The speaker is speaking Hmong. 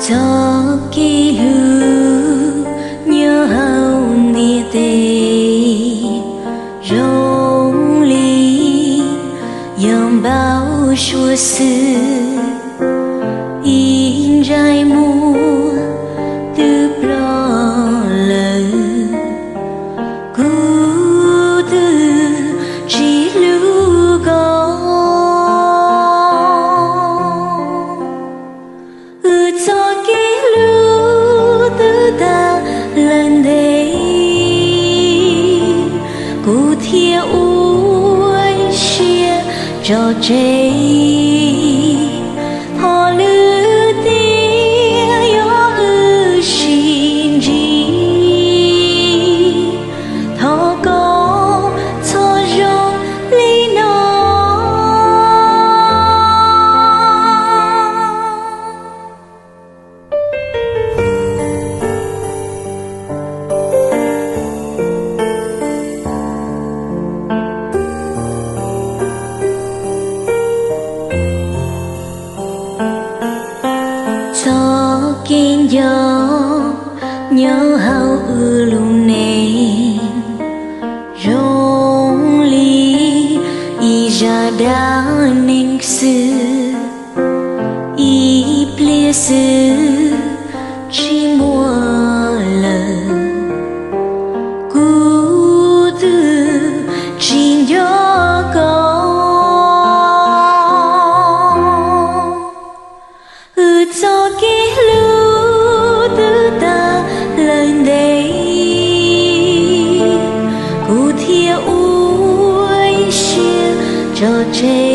Txoj kev hlub nyob hauv ntiaj teb zoo li yog npau suav xwb, ib ntsais muag twb ploj lawm, kuv twb tsis hlub koj. Wb txoj kev hlub twb tag lawm ntev, kuv thiaj ua siab tso tseg. Thov lwm tiam yog wb sib ntsib, thov koj txhob zoo li no. Txoj kev nco nyob hauv wb lub neej zoo li ib zaj dab neeg xwb, ib pliag xwb tsis muaj lawm, kuv twb tsis nco koj. Wb txoj kev hlub twb tag lawm ntev, kuv thiaj ua siab tso tseg.